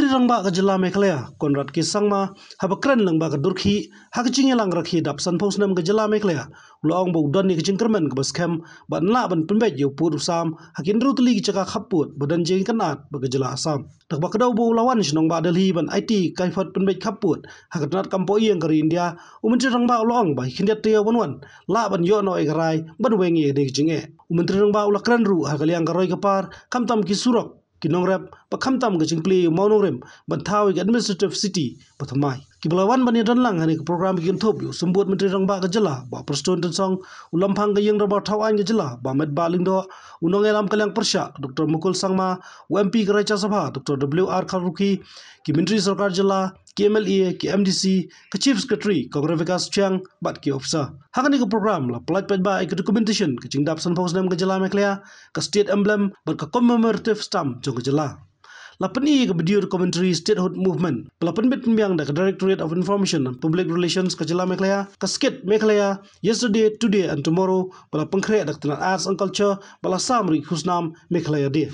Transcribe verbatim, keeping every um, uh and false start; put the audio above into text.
Rangbah ka jylla Meghalaya Conrad K Sangma haba kren lyngba ka dur khih ha ka jingïalang rakhe dap sanphew snem ka jylla Meghalaya, u la ong ba u don ïa ka jingkyrmen kaba skhem ban lah ban pynbeit ïa u pud u sam ha ki hynriew tylli ki jaka khappud ba don jingïakynad bad ka jylla Assam. Da kaba kdew ba u la wan sha nongbah Delhi ban aiti kai phot pynbeit khappud ha ka tnat kam pohiing ka ri India, u Myntri Rangbah u la ong ba ha ki khyndiat taïew ban wan lah ban ïoh noh ïa ka rai ban weng ïa kane ka jingeh. U Myntri Rangbah u la kren ruh ha ka liang ka roi ka par, khamtam ki surok, ki nongrep, bad khamtam ka jingplie ïa u mawnongrim ban thaw ïa ka administrative city ba thymmai. Kiba la wan ban ïadon lang ha kane ka program ki kynthup ïa u Symbud Myntri Rangbah ka jylla Bah Prestone Tynsong, u Lamphang ka ïing dorbar thaw aiñ ka jylla Bah Metbah Lyngdoh, u nongïalam ka liang pyrshah Doctor Mukul Sangma, u M P ka Rajya Sabha Doctor W R Kharlukhi, ki myntri sorkar jylla, ki M L A, ki M D C, ka Chief Secretary Congreve Vikas Chiang bad ki officer. Ha kane ka program la pyllait paidbah ïa ka documentation ka jingdap sanphew snem ka jylla Meghalaya, ka state emblem bad ka commemorative stamp jong ka jylla. La pyni ïa ka video documentary Statehood Movement ba la pynbit pynbiang da ka Directorate of Information and Public Relations ka jylla Meghalaya, ka skit Meghalaya Yesterday, Today and Tomorrow ba la pynkhreh da ka tnat Arts and Culture ba la sam ruh ïa ka khusnam Meghalaya Day.